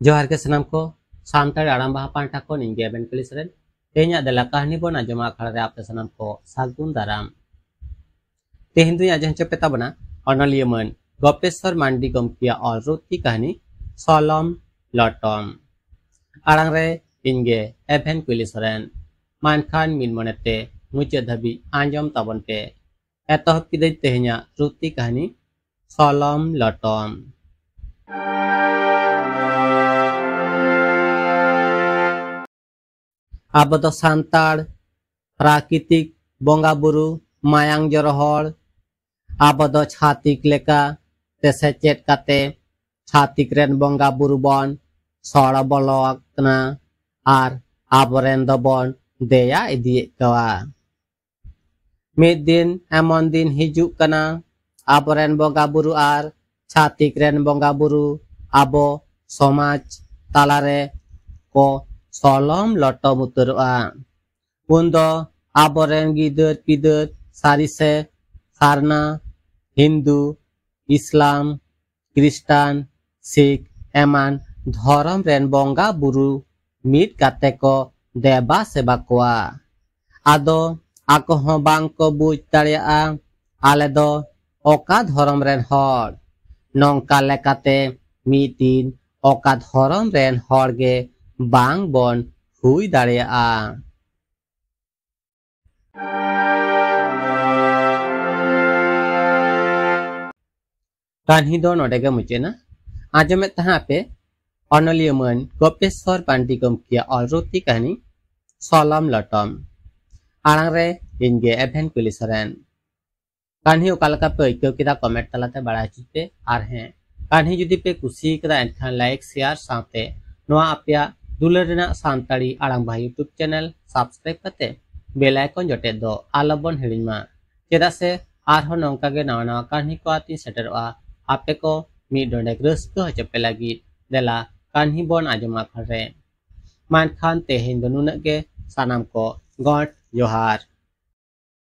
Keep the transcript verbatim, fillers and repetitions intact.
ᱡᱚᱦᱟᱨ ᱜᱮ ᱥᱟᱱᱟᱢ ᱠᱚ, ᱥᱟᱱᱛᱟᱲᱤ ᱟᱲᱟᱝ ᱵᱟᱦᱟ ᱯᱟᱦᱴᱟ ᱠᱷᱚᱱ ᱤᱧ ᱜᱮ ᱮᱵᱷᱮᱱ ᱠᱩᱞᱤ ᱥᱚᱨᱮᱱ᱾ ᱛᱮᱦᱮᱧᱟᱜ ᱫᱮᱞᱟ ᱠᱟᱹᱦᱱᱤ ᱵᱚᱱ ᱟᱸᱡᱚᱢᱟ ᱟᱠᱷᱲᱟ ᱨᱮ ᱟᱯᱮ ᱥᱟᱱᱟᱢ ᱠᱚ ᱥᱟᱹᱜᱩᱱ ᱫᱟᱨᱟᱢ᱾ ᱛᱮᱦᱮᱧ ᱫᱚᱧ ᱟᱸᱡᱚᱢ ᱦᱚᱪᱚ ᱯᱮ ᱛᱟᱵᱚᱱᱟ ᱚᱱᱚᱞᱤᱭᱟᱹ ᱢᱟᱹᱱ ᱜᱚᱯᱮᱥᱣᱚᱨ ᱢᱟᱱᱰᱤ ᱜᱚᱢᱠᱮᱭᱟᱜ ᱚᱞ ᱨᱩᱛᱤ ᱠᱟᱹᱦᱱᱤ ᱥᱚᱞᱚᱢ ᱞᱚᱴᱚᱢ᱾ ᱟᱲᱟᱝ ᱨᱮ ᱤᱧ ᱜᱮ ᱮᱵᱷᱮᱱ ᱠᱩᱞᱤ ᱥᱚᱨᱮᱱ᱾ ᱢᱟ ᱮᱱᱠᱷᱟᱱ ᱢᱤᱫ ᱢᱚᱱᱮᱛᱮ ᱢᱩᱪᱟᱹᱫ ᱫᱷᱟᱹᱵᱤᱡ ᱟᱸᱡᱚᱢ ᱛᱟᱵᱚᱱ ᱯᱮ᱾ ᱮᱛᱚᱦᱚᱵ ᱠᱤᱫᱟᱹᱧ ᱛᱮᱦᱮᱧᱟᱜ ᱨᱩᱛᱤ ᱠᱟᱹᱦᱱᱤ ᱥᱚᱞᱚᱢ ᱞᱚᱴᱚᱢ᱾ ᱟᱵᱚ ᱫᱚ ᱥᱟᱱᱛᱟᱲ ᱯᱨᱟᱠᱨᱤᱛᱤᱠ ᱵᱚᱸᱜᱟ ᱵᱩᱨᱩ ᱢᱟᱭᱟᱝ ᱡᱚᱨᱚ ᱦᱚᱲ᱾ ᱟᱵᱚ ᱫᱚ ᱪᱷᱟᱛᱤᱠ ᱞᱮᱠᱟ ᱛᱮ ᱥᱮᱪᱮᱫ ᱠᱟᱛᱮ ᱪᱷᱟᱛᱤᱠ ᱨᱮᱱ ᱵᱚᱸᱜᱟ ᱵᱩᱨᱩ ᱵᱚᱱ ᱥᱚᱲᱚ ᱵᱚᱞᱚ ᱟᱠᱟᱱᱟ ᱟᱨ ᱟᱵᱚᱨᱮᱱ ᱫᱚᱵᱚᱱ ᱫᱮᱭᱟ ᱤᱫᱤᱭᱮᱫ ᱠᱚᱣᱟ᱾ ᱢᱤᱫ ᱫᱤᱱ ᱮᱢᱚᱱ ᱫᱤᱱ ᱦᱤᱡᱩᱜ ᱠᱟᱱᱟ, ᱟᱵᱚᱨᱮᱱ ᱵᱚᱸᱜᱟ ᱵᱩᱨᱩ ᱟᱨ ᱪᱷᱟᱛᱤᱠ ᱨᱮᱱ ᱵᱚᱸᱜᱟ ᱵᱩᱨᱩ ᱟᱵᱚ ᱥᱚᱢᱟᱡᱽ ᱛᱟᱞᱟᱨᱮ ᱠᱚ ᱥᱚᱞᱚᱢ ᱞᱚᱴᱚᱢ ᱩᱛᱟᱹᱨᱚᱜᱼᱟ᱾ ᱩᱱᱫᱚ ᱟᱵᱚᱨᱮᱱ ᱜᱤᱫᱟᱹᱨ ᱯᱤᱫᱟᱹᱨ ᱥᱟᱹᱨᱤ ᱥᱮ ᱥᱟᱨᱱᱟ, ᱦᱤᱱᱫᱩ, ᱤᱥᱞᱟᱢ, ᱠᱷᱨᱤᱥᱴᱟᱱ, ᱥᱤᱠᱷ ᱮᱢᱟᱱ ᱫᱷᱚᱨᱚᱢ ᱨᱮᱱ ᱵᱚᱸᱜᱟ ᱵᱩᱨᱩ ᱢᱤᱫ ᱠᱟᱛᱮ ᱠᱚ ᱫᱮᱵᱟ ᱥᱮᱵᱟ ᱠᱚᱣᱟ᱾ ᱟᱫᱚ ᱟᱠᱚ ᱦᱚᱸ ᱵᱟᱝ ᱠᱚ ᱵᱩᱡᱽ ᱫᱟᱲᱮᱭᱟᱜᱼᱟ ᱟᱞᱮ ᱫᱚ ᱚᱠᱟ ᱫᱷᱚᱨᱚᱢ ᱨᱮᱱ ᱦᱚᱲ᱾ ᱱᱚᱝᱠᱟ ᱞᱮᱠᱟᱛᱮ ᱢᱤᱫ ᱫᱤᱱ ᱚᱠᱟ ᱫᱷᱚᱨᱚᱢ ᱨᱮᱱ ᱦᱚᱲ ᱜᱮ ᱵᱟᱝ ᱵᱚᱱ ᱦᱩᱭ ᱫᱟᱲᱮᱭᱟᱜᱼᱟ᱾ ᱠᱟᱹᱦᱱᱤ ᱫᱚ ᱱᱚᱰᱮ ᱜᱮ ᱢᱩᱪᱟᱹᱫ ᱮᱱᱟ᱾ ᱟᱸᱡᱚᱢᱮᱫ ᱛᱟᱦᱮᱸ ᱟᱯᱮ ᱚᱱᱚᱞᱤᱭᱟᱹ ᱢᱟᱹᱱ ᱜᱚᱯᱮᱥᱣᱚᱨ ᱯᱟᱱᱰᱤ ᱜᱚᱢᱠᱮᱭᱟᱜ ᱚᱞ ᱨᱩᱛᱤ ᱠᱟᱹᱦᱱᱤ ᱥᱚᱞᱚᱢ ᱞᱚᱴᱚᱢ᱾ ᱟᱲᱟᱝ ᱨᱮ ᱤᱧ ᱜᱮ ᱮᱵᱷᱮᱱ ᱠᱩᱞᱤ ᱥᱚᱨᱮᱱ᱾ ᱠᱟᱹᱦᱱᱤ ᱚᱠᱟ ᱞᱮᱠᱟ ᱯᱮ ᱟᱹᱭᱠᱟᱹᱣ ᱠᱮᱫᱟ comment ᱛᱟᱞᱟᱛᱮ ᱵᱟᱲᱟᱭ ᱦᱚᱪᱚᱧ ᱯᱮ᱾ ᱟᱨ ᱦᱮᱸ, ᱠᱟᱹᱦᱱᱤ ᱡᱩᱫᱤ ᱯᱮ ᱠᱩᱥᱤ ᱠᱟᱫᱟ ᱮᱱᱠᱷᱟᱱ like, share ᱥᱟᱶᱛᱮ ᱱᱚᱣᱟ ᱟᱯᱮᱭᱟᱜ ᱫᱩᱞᱟᱹᱲ ᱨᱮᱱᱟᱜ ᱥᱟᱱᱛᱟᱲᱤ ᱟᱲᱟᱝ ᱵᱟᱦᱟ YouTube channel subscribe ᱠᱟᱛᱮ bell icon ᱡᱚᱴᱮᱫ ᱫᱚ ᱟᱞᱚᱵᱚᱱ ᱦᱤᱲᱤᱧ ᱢᱟ᱾ ᱪᱮᱫᱟᱜ ᱥᱮ ᱟᱨᱦᱚᱸ ᱱᱚᱝᱠᱟ ᱜᱮ ᱱᱟᱣᱟ ᱱᱟᱣᱟ ᱠᱟᱹᱦᱱᱤ ᱠᱚ ᱟᱛᱤᱧ ᱥᱮᱴᱮᱨᱚᱜᱼᱟ ᱟᱯᱮ ᱠᱚ ᱢᱤᱫ ᱰᱚᱸᱰᱮᱠ ᱨᱟᱹᱥᱠᱟᱹ ᱦᱚᱪᱚ ᱯᱮ ᱞᱟᱹᱜᱤᱫ᱾ ᱫᱮᱞᱟ ᱠᱟᱹᱦᱱᱤ ᱵᱚᱱ ᱟᱸᱡᱚᱢᱟ ᱟᱠᱷᱲᱟ ᱨᱮ᱾ ᱢᱟ ᱮᱱᱠᱷᱟᱱ ᱛᱮᱦᱮᱧ ᱫᱚ ᱱᱩᱱᱟᱹᱜ ᱜᱮ᱾ ᱥᱟᱱᱟᱢ ᱠᱚ ᱜᱚᱰ ᱡᱚᱦᱟᱨ᱾